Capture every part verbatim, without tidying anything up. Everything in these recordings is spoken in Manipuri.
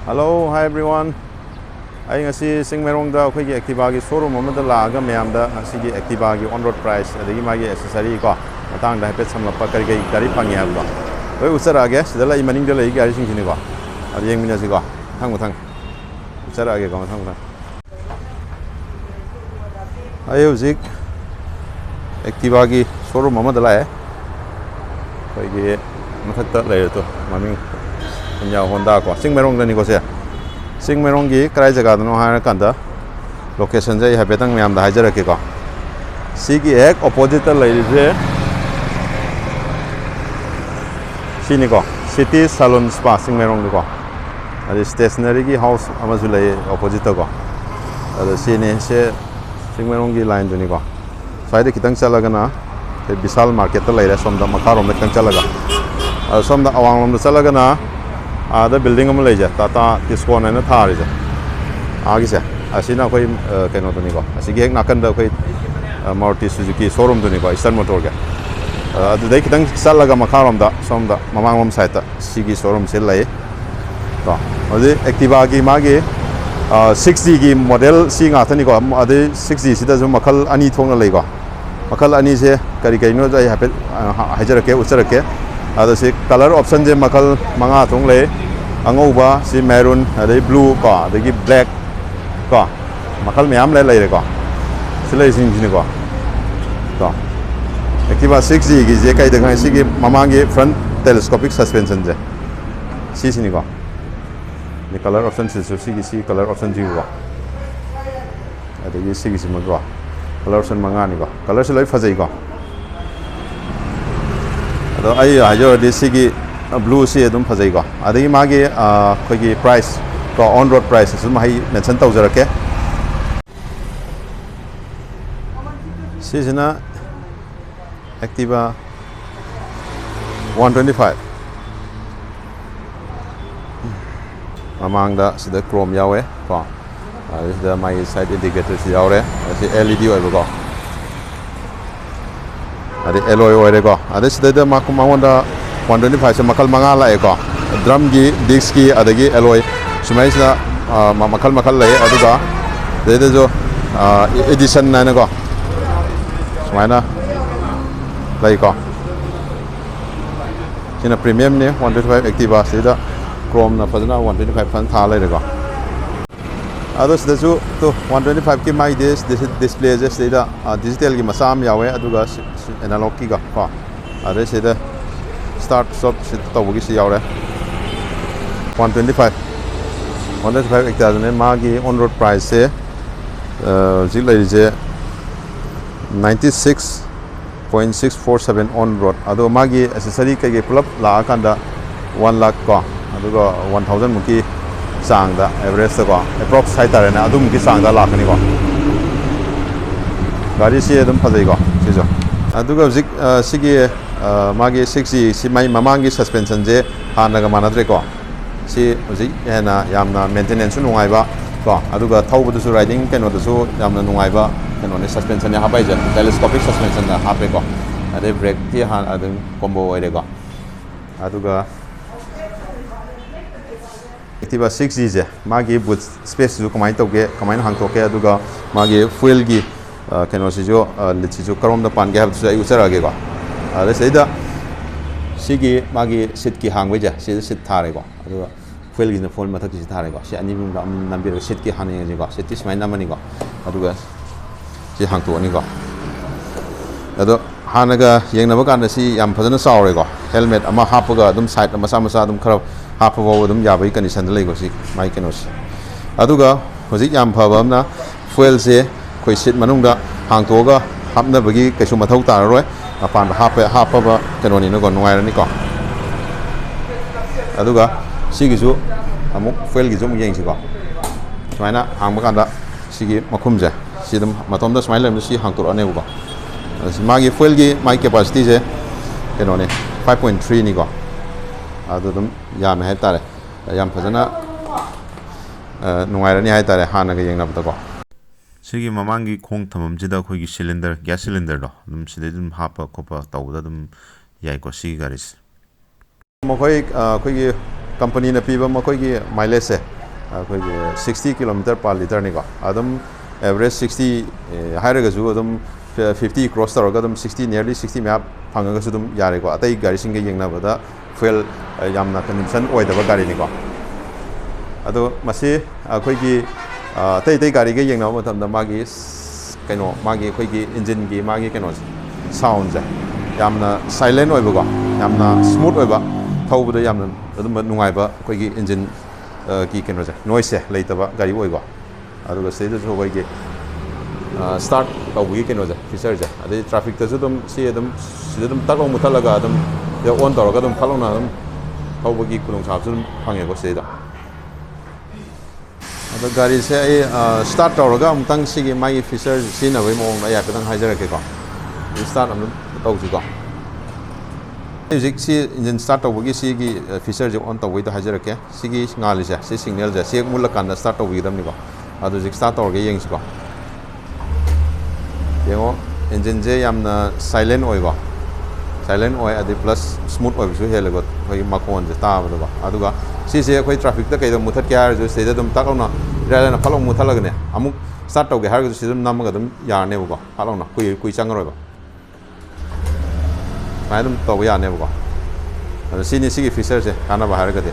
Hello, hi everyone. ꯑꯩ ꯉꯁꯤ ꯆꯤꯡꯃꯩꯔꯣꯡꯗ ꯑꯩꯈꯣꯏꯒꯤ Activaꯒꯤ showroom ꯑꯃꯗ ꯂꯥꯛꯑꯒ ꯃꯌꯥꯝꯗ ꯉꯁꯤꯒꯤ Activaꯒꯤ on road price ꯑꯗꯒꯤ ꯃꯥꯒꯤ accessory ꯀꯣ ꯃꯇꯥꯡꯗ ꯍꯥꯏꯐꯦꯠ ꯁꯝꯂꯞꯄ ꯀꯔꯤ ꯀꯔꯤ ꯒꯥꯔꯤ ꯐꯪꯉꯤ ꯍꯥꯏꯕꯗꯣ ꯂꯣꯏ ꯎꯠꯆꯔꯛꯑꯒꯦ꯫ ꯁꯤꯗ ꯂꯩ ꯃꯅꯤꯡꯗ ꯂꯩ ꯒꯥꯔꯤꯁꯤꯡꯁꯤꯅꯤꯀꯣ꯫ ꯑꯗꯨ ꯌꯦꯡꯃꯤꯟꯅꯁꯤꯀꯣ꯫ ꯃꯊꯪ ꯃꯊꯪ ꯎꯠꯆꯔꯛꯑꯒꯦꯀꯣ ꯃꯊꯪ ꯃꯊꯪ꯫ ꯑꯩ ꯍꯧꯖꯤꯛ Activaꯒꯤ showroom ꯑꯃꯗ ꯂꯥꯛꯑꯦ꯫ ꯑꯩꯈꯣꯏꯒꯤ ꯃꯊꯛꯇ ꯂꯩꯔꯦ ꯇꯨ, ꯃꯃꯤꯡ ꯍꯨꯟꯌꯥ ꯍꯣꯟꯗꯥ ꯀꯣ, ꯆꯤꯡꯃꯩꯔꯣꯡꯗꯅꯤꯀꯣ ꯁꯦ꯫ ꯆꯤꯡꯃꯩꯔꯣꯡꯒꯤ ꯀꯗꯥꯏ ꯖꯒꯥꯗꯅꯣ ꯍꯥꯏꯔꯀꯥꯟꯗ locationꯁꯦ ꯑꯩ ꯍꯥꯏꯐꯦꯠꯇꯪ ꯃꯌꯥꯝꯗ ꯍꯥꯏꯖꯔꯛꯀꯦꯀꯣ꯫ ꯁꯤꯒꯤ ꯍꯦꯛ oppositeꯇ ꯂꯩꯔꯤꯁꯦ ꯁꯤꯅꯤꯀꯣ, City Salon Spa ꯆꯤꯡꯃꯩꯔꯣꯡꯗꯀꯣ꯫ ꯑꯗꯩ stationeryꯒꯤ house ꯑꯃꯁꯨ ꯂꯩ oppositeꯇꯀꯣ꯫ ꯑꯗꯣ ꯁꯤꯅꯤ, ꯁꯦ ꯆꯤꯡꯃꯩꯔꯣꯡꯒꯤ lineꯗꯨꯅꯤꯀꯣ꯫ ꯁ꯭ꯋꯥꯏꯗ ꯈꯤꯇꯪ ꯆꯠꯂꯒꯅ ꯑꯩꯈꯣꯏ ꯕꯤꯁꯥꯜ marketꯇ ꯂꯩꯔꯦ, ꯁꯣꯝꯗ ꯃꯈꯥꯔꯣꯝꯗ ꯈꯤꯇꯪ ꯆꯠꯂꯒ꯫ ꯑꯗꯣ ꯁꯣꯝꯗ ꯑꯋꯥꯡꯂꯣꯝꯗ ꯆꯠꯂꯒꯅ ꯑꯥꯗ building ꯑꯃ ꯂꯩꯖꯩ, Tata Tiscon ꯍꯥꯏꯅ ꯊꯥꯔꯤꯁꯦ꯫ ꯑꯥꯒꯤꯁꯦ꯫ ꯑꯁꯤꯅ ꯑꯩꯈꯣꯏ, ꯑ, ꯀꯩꯅꯣꯗꯨꯅꯤꯀꯣ꯫ ꯑꯁꯤꯒꯤ ꯍꯦꯛ ꯅꯥꯀꯟꯗ ꯑꯩꯈꯣꯏ, ꯑ, Maruti Suzuki showroomꯗꯨꯅꯤꯀꯣ, Eastern Motorꯒꯤ꯫ ꯑ, ꯑꯗꯨꯗꯩ ꯈꯤꯇꯪ ꯆꯠꯂꯒ ꯃꯈꯥꯔꯣꯝꯗ ꯁꯣꯝꯗ ꯃꯃꯥꯡꯂꯣꯝ sideꯇ ꯁꯤꯒꯤ showroomꯁꯦ ꯂꯩ꯫ ꯀꯣ꯫ ꯍꯧꯖꯤꯛ Activaꯒꯤ ꯃꯥꯒꯤ, ꯑ, six Gꯒꯤ model ꯁꯤ ꯉꯥꯛꯇꯅꯤꯀꯣ꯫ ꯑꯗꯩ six Gꯁꯤꯗꯁꯨ ꯃꯈꯜ ꯑꯅꯤ ꯊꯣꯛꯅ ꯂꯩꯀꯣ꯫ ꯃꯈꯜ ꯑꯅꯤꯁꯦ ꯀꯔꯤ ꯀꯔꯤꯅꯣꯗꯣ ꯑꯩ ꯍꯥꯏꯐꯦꯠ, ꯑ, ꯍꯥꯏꯖꯔꯛꯀꯦ, ꯎꯠꯆꯔꯛꯀꯦ꯫ ꯑꯗꯣ ꯁꯤ colour optionꯁꯦ ꯃꯈꯜ ꯃꯉꯥ ꯊꯣꯛꯅ ꯂꯩ꯫ ꯑꯉꯧꯕ, ꯁꯤ maroon, ꯑꯗꯩ blue ꯀꯣ, ꯑꯗꯒꯤ black ꯀꯣ꯫ ꯃꯈꯜ ꯃꯌꯥꯝ ꯂꯩ, ꯂꯩꯔꯦꯀꯣ꯫ ꯁꯤ ꯂꯩꯔꯤꯁꯤꯡꯁꯤꯅꯤꯀꯣ꯫ ꯀꯣ꯫ Activa six Gꯒꯤꯁꯦ ꯀꯩꯗ ꯈꯪꯉꯤ? ꯁꯤꯒꯤ ꯃꯃꯥꯡꯒꯤ front telescopic suspensionꯁꯦ꯫ ꯁꯤꯁꯤꯅꯤꯀꯣ꯫ ꯑꯗꯩ colour optionꯁꯤꯁꯨ ꯁꯤꯒꯤ, ꯁꯤ colour optionꯁꯤꯒꯤꯀꯣ꯫ ꯑꯗꯒꯤ ꯁꯤꯒꯤꯁꯤꯃꯀꯣ꯫ Colour option ꯃꯉꯥꯅꯤꯀꯣ꯫ Colourꯁꯦ ꯂꯣꯏ ꯐꯖꯩꯀꯣ꯫ ꯑꯗꯣ ꯑꯩ ꯍꯥꯏꯖꯧꯔꯗꯤ ꯁꯤꯒꯤ blueꯁꯤ ꯑꯗꯨꯝ ꯐꯖꯩꯀꯣ꯫ ꯑꯗꯒꯤ ꯃꯥꯒꯤ, ꯑ, ꯑꯩꯈꯣꯏꯒꯤ price ꯀꯣ, on road price ꯑꯁꯨꯝ ꯑꯩ mention ꯇꯧꯖꯔꯛꯀꯦ꯫ ꯁꯤꯁꯤꯅ Activa one twenty five꯫ ꯃꯃꯥꯡꯗ ꯁꯤꯗ chrome ꯌꯥꯎꯋꯦ ꯀꯣ꯫ ꯑꯗꯨꯁꯤꯗ ꯃꯥꯒꯤ side indicatorꯁꯨ ꯌꯥꯎꯔꯦ꯫ ꯑꯁꯤ L E D ꯑꯣꯏꯕꯀꯣ꯫ ꯑꯗꯩ alloy ꯑꯣꯏꯔꯦꯀꯣ꯫ ꯑꯗꯩ ꯁꯤꯗꯩꯗ ꯃꯥ-, ꯃꯉꯣꯟꯗ one twenty fiveꯁꯦ ꯃꯈꯜ ꯃꯉꯥ ꯂꯥꯛꯑꯦꯀꯣ꯫ Drumꯒꯤ, discꯀꯤ, ꯑꯗꯒꯤ alloy ꯁꯨꯃꯥꯏꯁꯤꯗ ꯃꯈꯜ ꯃꯈꯜ ꯂꯩ꯫ ꯑꯗꯨꯒ ꯁꯤꯗꯩꯗꯁꯨ edition ꯍꯥꯏꯅꯀꯣ ꯁꯨꯃꯥꯏꯅ ꯂꯩꯀꯣ꯫ ꯁꯤꯅ premiumꯅꯤ, one twenty five Activa꯫ ꯁꯤꯗ chromeꯅ ꯐꯖꯅ one twenty five ꯐꯖꯅ ꯊꯥ ꯂꯩꯔꯦꯀꯣ꯫ ꯑꯗꯣ ꯁꯤꯗꯁꯨ ꯇꯨ one twenty fiveꯀꯤ ꯃꯥꯒꯤꯗꯤ displayꯁꯦ ꯁꯤꯗꯩꯗ digitalꯒꯤ ꯃꯆꯥ ꯑꯃ ꯌꯥꯎꯋꯦ, ꯑꯗꯨꯒ analogꯀꯤꯒ ꯀꯣ꯫ ꯑꯗꯩ ꯁꯤꯗ start stop ꯁꯤ ꯇꯧꯕꯒꯤꯁꯤ ꯌꯥꯎꯔꯦ꯫ One twenty five, one twenty five Activaꯗꯨꯅꯦ꯫ ꯃꯥꯒꯤ on road priceꯁꯦ ꯍꯧꯖꯤꯛ ꯂꯩꯔꯤꯁꯦ ninety six point six four seven on road꯫ ꯑꯗꯣ ꯃꯥꯒꯤ accessory ꯀꯩꯀꯩ ꯄꯨꯂꯞ ꯂꯥꯛꯑꯀꯥꯟꯗ one lakh ꯀꯣ, ꯑꯗꯨꯒ one thousand ꯃꯨꯛꯀꯤ ꯆꯥꯡꯗ, averageꯇꯀꯣ, approx ꯍꯥꯏꯇꯥꯔꯦꯅꯦ, ꯑꯗꯨꯃꯨꯛꯀꯤ ꯆꯥꯡꯗ ꯂꯥꯛꯀꯅꯤꯀꯣ꯫ ꯒꯥꯔꯤꯁꯤ ꯑꯗꯨꯝ ꯐꯖꯩꯀꯣ ꯁꯤꯁꯨ꯫ ꯑꯗꯨꯒ ꯍꯧꯖꯤꯛ ꯁꯤꯒꯤ ꯃꯥꯒꯤ six G ꯁꯤ ꯃꯥꯏ ꯃꯃꯥꯡꯒꯤ suspensionꯁꯦ ꯍꯥꯟꯅꯒ ꯃꯥꯟꯅꯗ꯭ꯔꯦꯀꯣ꯫ ꯁꯤ ꯍꯧꯖꯤꯛ ꯍꯦꯟꯅ ꯌꯥꯝꯅ maintenanceꯁꯨ ꯅꯨꯡꯉꯥꯏꯕ ꯀꯣ, ꯑꯗꯨꯒ ꯊꯧꯕꯗꯁꯨ, riding ꯀꯩꯅꯣꯗꯁꯨ ꯌꯥꯝꯅ ꯅꯨꯡꯉꯥꯏꯕ ꯀꯩꯅꯣꯅꯦ꯫ Suspensionꯅꯦ ꯍꯥꯞꯄꯛꯏꯁꯦ, telescopic suspensionꯗ ꯍꯥꯞꯄꯦꯀꯣ꯫ ꯑꯗꯩ brakeꯇꯤ ꯍꯥꯟꯅ ꯑꯗꯨꯝ combo ꯑꯣꯏꯔꯦꯀꯣ꯫ ꯑꯗꯨꯒ Activa six Gꯁꯦ ꯃꯥꯒꯤ boot spaceꯁꯤꯁꯨ ꯀꯃꯥꯏꯅ ꯇꯧꯒꯦ, ꯀꯃꯥꯏꯅ ꯍꯥꯡꯇꯣꯛꯀꯦ, ꯑꯗꯨꯒ ꯃꯥꯒꯤ fuelꯒꯤ ꯀꯩꯅꯣꯁꯤꯁꯨ, ꯂꯤꯠꯁꯤꯁꯨ ꯀꯔꯣꯝꯗ ꯄꯥꯟꯒꯦ ꯍꯥꯏꯕꯗꯨꯁꯨ ꯑꯩ ꯎꯠꯆꯔꯛꯑꯒꯦꯀꯣ꯫ ꯑꯗ ꯁꯤꯗꯩꯗ ꯁꯤꯒꯤ ꯃꯥꯒꯤ seatꯀꯤ ꯍꯥꯡꯕꯩꯁꯦ ꯁꯤꯗ seat ꯊꯥꯔꯦꯀꯣ꯫ ꯑꯗꯨꯒ fuelꯒꯤꯁꯤꯅ fuel ꯃꯊꯛꯀꯤꯁꯤ ꯊꯥꯔꯦꯀꯣ꯫ ꯁꯤ ꯑꯅꯤ ꯃꯅꯨꯡꯗ ꯑꯃ ꯅꯝꯕꯤꯔꯒ seatꯀꯤ ꯍꯥꯟꯅ ꯌꯦꯡꯉꯁꯤꯀꯣ꯫ Seatꯇꯤ ꯁꯨꯃꯥꯏꯅ ꯅꯝꯃꯅꯤꯀꯣ꯫ ꯑꯗꯨꯒ ꯁꯤ ꯍꯥꯡꯇꯣꯛꯑꯅꯤꯀꯣ꯫ ꯑꯗꯣ ꯍꯥꯟꯅꯒ ꯌꯦꯡꯅꯕ ꯀꯥꯟꯗ ꯁꯤ ꯌꯥꯝ ꯐꯖꯅ ꯆꯥꯎꯔꯦꯀꯣ꯫ Helmet ꯑꯃ ꯍꯥꯞꯄꯒ ꯑꯗꯨꯝ side ꯃꯆꯥ ꯃꯆꯥ ꯑꯗꯨꯝ ꯈꯔ ꯍꯥꯞꯄ ꯐꯥꯎꯕ ꯑꯗꯨꯝ ꯌꯥꯕꯒꯤ conditionꯗ ꯂꯩꯀꯣ ꯁꯤ ꯃꯥꯏ ꯀꯩꯅꯣꯁꯦ꯫ ꯑꯗꯨꯒ ꯍꯧꯖꯤꯛ ꯌꯥꯝ ꯐꯕ ꯑꯃꯅ fuelꯁꯦ ꯑꯩꯈꯣꯏ seat ꯃꯅꯨꯡꯗ ꯍꯥꯡꯇꯣꯛꯑꯒ ꯍꯥꯞꯅꯕꯒꯤ ꯀꯩꯁꯨ ꯃꯊꯧ ꯇꯥꯔꯔꯣꯏ꯫ ꯃꯄꯥꯟꯗ ꯍꯥꯞꯄ, ꯍꯥꯞꯄꯕ ꯀꯩꯅꯣꯅꯤꯅꯀꯣ, ꯅꯨꯡꯉꯥꯏꯔꯅꯤꯀꯣ꯫ ꯑꯗꯨꯒ ꯁꯤꯒꯤꯁꯨ ꯑꯃꯨꯛ fuelꯒꯤꯁꯨ ꯑꯃꯨꯛ ꯌꯦꯡꯁꯤꯀꯣ꯫ ꯁꯨꯃꯥꯏꯅ ꯍꯥꯡꯕ ꯀꯥꯟꯗ ꯁꯤꯒꯤ ꯃꯈꯨꯝꯁꯦ ꯁꯤ ꯑꯗꯨꯝ ꯃꯇꯣꯝꯗ ꯁꯨꯃꯥꯏꯅ ꯂꯩꯔꯝꯕꯗ ꯁꯤ ꯍꯥꯡꯇꯣꯔꯛꯑꯅꯦꯕꯀꯣ꯫ ꯑꯗ ꯁꯤ ꯃꯥꯒꯤ fuelꯒꯤ ꯃꯥꯒꯤ capacityꯁꯦ ꯀꯩꯅꯣꯅꯤ, five point threeꯅꯤꯀꯣ꯫ ꯑꯗꯨ ꯑꯗꯨꯝ ꯌꯥꯝꯃꯦ ꯍꯥꯏꯇꯥꯔꯦ꯫ ꯌꯥꯝ ꯐꯖꯅ ꯅꯨꯡꯉꯥꯏꯔꯅꯤ ꯍꯥꯏꯇꯥꯔꯦ ꯍꯥꯟꯅꯒ ꯌꯦꯡꯅꯕꯗꯀꯣ꯫ ꯁꯤꯒꯤ ꯃꯃꯥꯡꯒꯤ ꯈꯣꯡ ꯊꯝꯐꯝꯁꯤꯗ ꯑꯩꯈꯣꯏꯒꯤ cylinder, gas cylinderꯗꯣ ꯑꯗꯨꯝ ꯁꯤꯗꯩ ꯑꯗꯨꯝ ꯍꯥꯞꯄ ꯈꯣꯠꯄ ꯇꯧꯕꯗ ꯑꯗꯨꯝ ꯌꯥꯏꯀꯣ ꯁꯤꯒꯤ ꯒꯥꯔꯤꯁꯦ꯫ ꯃꯈꯣꯏ ꯑꯩꯈꯣꯏꯒꯤ ꯀꯝꯄꯅꯤꯅ ꯄꯤꯕ ꯃꯈꯣꯏꯒꯤ mileageꯁꯦ ꯑꯩꯈꯣꯏꯒꯤ sixty kilometer per litreꯅꯤꯀꯣ꯫ ꯑꯗꯨꯝ average sixty ꯍꯥꯏꯔꯒꯁꯨ ꯑꯗꯨꯝ fifty cross ꯇꯧꯔꯒ ꯑꯗꯨꯝ sixty, nearly sixty ꯃꯌꯥ ꯐꯪꯉꯒꯁꯨ ꯑꯗꯨꯝ ꯌꯥꯔꯦꯀꯣ꯫ ꯑꯇꯩ ꯒꯥꯔꯤꯁꯤꯡꯒ ꯌꯦꯡꯅꯕꯗ fuel ꯌꯥꯝꯅ consumption ꯑꯣꯏꯗꯕ ꯒꯥꯔꯤꯅꯤꯀꯣ꯫ ꯑꯗꯣ ꯃꯁꯤ ꯑꯩꯈꯣꯏꯒꯤ ꯑꯇꯩ ꯑꯇꯩ ꯒꯥꯔꯤꯒ ꯌꯦꯡꯅꯕ ꯃꯇꯝꯗ ꯃꯥꯒꯤ ꯀꯩꯅꯣ, ꯃꯥꯒꯤ ꯑꯩꯈꯣꯏꯒꯤ engineꯒꯤ ꯃꯥꯒꯤ ꯀꯩꯅꯣꯁꯦ, soundꯁꯦ ꯌꯥꯝꯅ silent ꯑꯣꯏꯕꯀꯣ, ꯌꯥꯝꯅ smooth ꯑꯣꯏꯕ, ꯊꯧꯕꯗ ꯌꯥꯝꯅ ꯑꯗꯨꯝꯕ ꯅꯨꯡꯉꯥꯏꯕ ꯑꯩꯈꯣꯏꯒꯤ engine ꯒꯤ ꯀꯩꯅꯣꯁꯦ, noiseꯁꯦ ꯂꯩꯇꯕ ꯒꯥꯔꯤ ꯑꯣꯏꯀꯣ꯫ ꯑꯗꯨꯒ ꯁꯤꯗꯩꯗꯁꯨ ꯑꯩꯈꯣꯏꯒꯤ start ꯇꯧꯕꯒꯤ ꯀꯩꯅꯣꯁꯦ, featureꯁꯦ, ꯑꯗꯩ trafficꯇꯁꯨ ꯑꯗꯨꯝ ꯁꯤ ꯑꯗꯨꯝ ꯁꯤꯗ ꯑꯗꯨꯝ ꯇꯛ ꯂꯥꯎ ꯃꯨꯠꯊꯠꯂꯒ ꯑꯗꯨꯝ ꯁꯤꯗ on ꯇꯧꯔꯒ ꯑꯗꯨꯝ ꯐꯠ ꯂꯥꯎꯅ ꯑꯗꯨꯝ ꯊꯧꯕꯒꯤ ꯈꯨꯗꯣꯡꯆꯥꯕꯁꯨ ꯑꯗꯨꯝ ꯐꯪꯉꯦꯀꯣ ꯁꯤꯗꯩꯗ꯫ ꯑꯗꯣ ꯒꯥꯔꯤꯁꯦ ꯑꯩ start ꯇꯧꯔꯒ ꯑꯃꯨꯛꯇꯪ ꯁꯤꯒꯤ ꯃꯥꯒꯤ feature ꯁꯤꯖꯤꯟꯅꯕꯒꯤ ꯃꯑꯣꯡꯗꯣ ꯑꯩ ꯍꯥꯏꯐꯦꯠꯇꯪ ꯍꯥꯏꯖꯔꯛꯀꯦꯀꯣ꯫ Start ꯑꯃꯨꯛ ꯇꯧꯁꯤꯀꯣ꯫ ꯑꯩ ꯍꯧꯖꯤꯛ ꯁꯤ engine start ꯇꯧꯕꯒꯤ ꯁꯤꯒꯤ featureꯁꯦ on ꯇꯧꯕꯩꯗꯣ ꯍꯥꯏꯖꯔꯛꯀꯦ꯫ ꯁꯤꯒꯤ ꯉꯥꯜꯂꯤꯁꯦ, ꯁꯤ signalꯁꯦ, ꯁꯤ ꯍꯦꯛ ꯃꯨꯠꯂꯀꯥꯟꯗ start ꯇꯧꯕꯤꯒꯗꯕꯅꯤꯀꯣ꯫ ꯑꯗꯨ ꯍꯧꯖꯤꯛ start ꯇꯧꯔꯒ ꯌꯦꯡꯁꯤꯀꯣ꯫ ꯌꯦꯡꯉꯣ, engineꯁꯦ ꯌꯥꯝꯅ silent ꯑꯣꯏꯀꯣ꯫ Silent ꯑꯣꯏ, ꯑꯗꯩ plus smooth ꯑꯣꯏꯕꯁꯨ ꯍꯦꯜꯂꯦꯀꯣ, ꯑꯩꯈꯣꯏꯒꯤ ꯃꯈꯣꯟꯁꯦ ꯇꯥꯕꯗꯀꯣ꯫ ꯑꯗꯨꯒ ꯁꯤꯁꯦ ꯑꯩꯈꯣꯏ trafficꯇ ꯀꯩꯗ ꯃꯨꯊꯠꯀꯦ ꯍꯥꯏꯔꯁꯨ, ꯁꯤꯗꯩꯗ ꯑꯗꯨꯝ ꯇꯛ ꯂꯥꯎꯅ ꯏꯔꯥꯏ ꯂꯥꯏꯅ ꯐꯠ ꯂꯥꯎ ꯃꯨꯊꯠꯂꯒꯅꯦ, ꯑꯃꯨꯛ start ꯇꯧꯒꯦ ꯍꯥꯏꯔꯒꯁꯨ ꯁꯤꯗ ꯑꯗꯨꯝ ꯅꯝꯃꯒ ꯑꯗꯨꯝ ꯌꯥꯔꯅꯦꯕꯀꯣ꯫ ꯐꯠ ꯂꯥꯎꯅ ꯀꯨꯏ ꯀꯨꯏ ꯆꯪꯉꯔꯣꯏꯕ꯫ ꯁꯨꯃꯥꯏꯅ ꯑꯗꯨꯝ ꯇꯧꯕ ꯌꯥꯅꯦꯕꯀꯣ꯫ ꯑꯗꯣ ꯁꯤꯅꯤ ꯁꯤꯒꯤ featureꯁꯦ ꯀꯥꯟꯅꯕ ꯍꯥꯏꯔꯒꯗꯤ꯫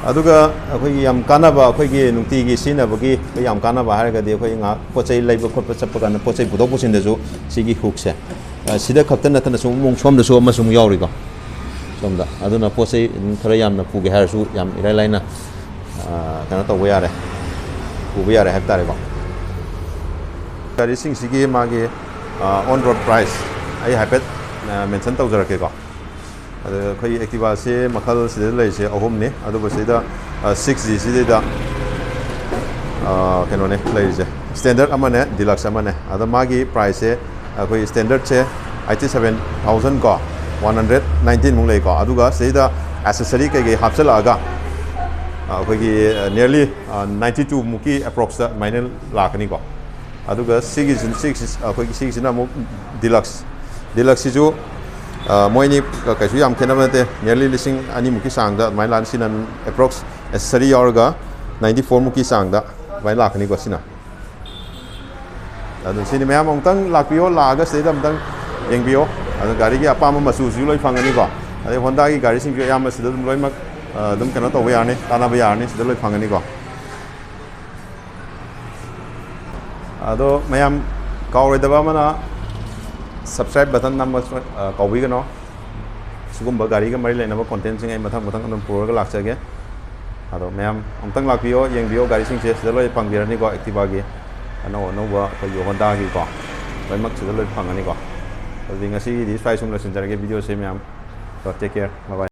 ꯑꯗꯨꯒ ꯑꯩꯈꯣꯏꯒꯤ ꯌꯥꯝ ꯀꯥꯟꯅꯕ, ꯑꯩꯈꯣꯏꯒꯤ ꯅꯨꯡꯇꯤꯒꯤ ꯁꯤꯖꯤꯟꯅꯕꯒꯤ ꯑꯩꯈꯣꯏ ꯌꯥꯝ ꯀꯥꯟꯅꯕ ꯍꯥꯏꯔꯒꯗꯤ, ꯑꯩꯈꯣꯏ ꯉꯥꯏꯍꯥꯛ ꯄꯣꯠ ꯆꯩ ꯂꯩꯕ ꯈꯣꯠꯄ ꯆꯠꯄ ꯀꯥꯟꯗ ꯄꯣꯠ ꯆꯩ ꯄꯨꯊꯣꯛ ꯄꯨꯁꯤꯟꯗꯁꯨ ꯁꯤꯒꯤ hookꯁꯦ, ꯑ, ꯁꯤꯗ ꯈꯛꯇ ꯅꯠꯇꯅ ꯁꯨꯝ ꯑꯃꯨꯛ ꯁꯣꯝꯗꯁꯨ ꯑꯃꯁꯨ ꯑꯃꯨꯛ ꯌꯥꯎꯔꯤꯀꯣ꯫ ꯁꯣꯝꯗ ꯑꯗꯨꯅ ꯄꯣꯠ ꯆꯩ ꯑꯗꯨꯝ ꯈꯔ ꯌꯥꯝꯅ ꯄꯨꯒꯦ ꯍꯥꯏꯔꯁꯨ ꯌꯥꯝ ꯏꯔꯥꯏ ꯂꯥꯏꯅ, ꯑ, ꯀꯩꯅꯣ ꯇꯧꯕ ꯌꯥꯔꯦ, ꯄꯨꯕ ꯌꯥꯔꯦ ꯍꯥꯏꯕ ꯇꯥꯔꯦꯀꯣ꯫ ꯒꯥꯔꯤꯁꯤꯡꯁꯤꯒꯤ ꯃꯥꯒꯤ on road price ꯑꯩ ꯍꯥꯏꯐꯦꯠ mention ꯇꯧꯖꯔꯛꯀꯦꯀꯣ꯫ ꯑꯗ ꯑꯩꯈꯣꯏꯒꯤ Activaꯁꯦ ꯃꯈꯜ ꯁꯤꯗ ꯂꯩꯔꯤꯁꯦ ꯑꯍꯨꯝꯅꯤ꯫ ꯑꯗꯨꯕꯨ ꯁꯤꯗ six G ꯁꯤꯗꯩꯗ, ꯑ, ꯀꯩꯅꯣꯅꯦ ꯂꯩꯔꯤꯁꯦ, standard ꯑꯃꯅꯦ, deluxe ꯑꯃꯅꯦ꯫ ꯑꯗ ꯃꯥꯒꯤ priceꯁꯦ, ꯑꯩꯈꯣꯏ standardꯁꯦ eighty seven thousand ꯀꯣ, one hundred nineteen ꯃꯨꯛ ꯂꯩꯀꯣ꯫ ꯑꯗꯨꯒ ꯁꯤꯗꯩꯗ accessory ꯀꯩꯀꯩ ꯍꯥꯞꯆꯤꯜꯂꯛꯑꯒ ꯑꯩꯈꯣꯏꯒꯤ nearly ninety two ꯃꯨꯛꯀꯤ approxꯇ ꯑꯗꯨꯃꯥꯏꯅ ꯂꯥꯛꯀꯅꯤꯀꯣ꯫ ꯑꯗꯨꯒ ꯁꯤꯒꯤꯁꯤ, ꯁꯤꯒꯤꯁꯤ, ꯑꯩꯈꯣꯏꯒꯤ ꯁꯤꯒꯤꯁꯤꯅ ꯑꯃꯨꯛ deluxe꯫ Deluxeꯁꯤꯁꯨ ꯑ, ꯃꯣꯏꯅꯤ ꯀ-, ꯀꯩꯁꯨ ꯌꯥꯝ ꯈꯦꯠꯅꯕ ꯅꯠꯇꯦ, nearly ꯂꯤꯁꯤꯡ ꯑꯅꯤꯃꯨꯛꯀꯤ ꯆꯥꯡꯗ ꯑꯗꯨꯃꯥꯏꯅ ꯂꯥꯛꯅꯤ꯫ ꯁꯤꯅ approx accessory ꯌꯥꯎꯔꯒ ninety four ꯃꯨꯛꯀꯤ ꯆꯥꯡꯗ ꯑꯗꯨꯃꯥꯏꯅ ꯂꯥꯛꯀꯅꯤꯀꯣ꯫ ꯁꯤꯅ ꯑꯗꯨ ꯁꯤꯅꯤ ꯃꯌꯥꯝ, ꯑꯃꯨꯛꯇꯪ ꯂꯥꯛꯄꯤꯌꯣ, ꯂꯥꯛꯑꯒ ꯁꯤꯗꯩꯗ ꯑꯃꯨꯛꯇꯪ ꯌꯦꯡꯕꯤꯌꯣ꯫ ꯑꯗꯨ ꯒꯥꯔꯤꯒꯤ ꯑꯄꯥꯝꯕ ꯃꯆꯨꯁꯨ ꯂꯣꯏ ꯐꯪꯒꯅꯤꯀꯣ꯫ ꯑꯗꯩ Hondaꯒꯤ ꯒꯥꯔꯤꯁꯤꯡꯁꯨ ꯑꯌꯥꯝꯕ ꯁꯤꯗ ꯑꯗꯨꯝ ꯂꯣꯏꯅꯃꯛ, ꯑ, ꯑꯗꯨꯝ ꯀꯩꯅꯣ ꯇꯧꯕ ꯌꯥꯔꯅꯤ, ꯇꯥꯟꯅꯕ ꯌꯥꯔꯅꯤ, ꯁꯤꯗ ꯂꯣꯏ ꯐꯪꯒꯅꯤꯀꯣ꯫ ꯑꯗꯣ ꯃꯌꯥꯝ ꯀꯥꯎꯔꯣꯏꯗꯕ ꯑꯃꯅ subscribe button ꯅꯝꯕ ꯁꯣꯏ-, ꯑ, ꯀꯥꯎꯕꯤꯒꯅꯣ꯫ ꯁꯤꯒꯨꯝꯕ ꯒꯥꯔꯤꯒ ꯃꯔꯤ ꯂꯩꯅꯕ contentꯁꯤꯡ ꯑꯩ ꯃꯊꯪ ꯃꯊꯪ ꯑꯗꯨꯝ ꯄꯨꯔꯒ ꯂꯥꯛꯆꯒꯦ꯫ ꯑꯗꯣ ꯃꯌꯥꯝ ꯑꯃꯨꯛꯇꯪ ꯂꯥꯛꯄꯤꯌꯣ, ꯌꯦꯡꯕꯤꯌꯣ, ꯒꯥꯔꯤꯁꯤꯡꯁꯦ ꯁꯤꯗ ꯂꯣꯏ ꯐꯪꯕꯤꯔꯅꯤꯀꯣ꯫ Activaꯒꯤ ꯑꯅꯧ ꯑꯅꯧꯕ ꯑꯩꯈꯣꯏꯒꯤ Hondaꯒꯤꯀꯣ, ꯂꯣꯏꯅꯃꯛ ꯁꯤꯗ ꯂꯣꯏ ꯐꯪꯒꯅꯤꯀꯣ꯫ ꯑꯗꯨꯗꯤ ꯉꯁꯤꯒꯤꯗꯤ ꯁ꯭ꯋꯥꯏ ꯁꯨꯝ ꯂꯣꯏꯁꯤꯟꯖꯔꯒꯦ videoꯁꯦ ꯃꯌꯥꯝ꯫ So, take care, bye bye꯫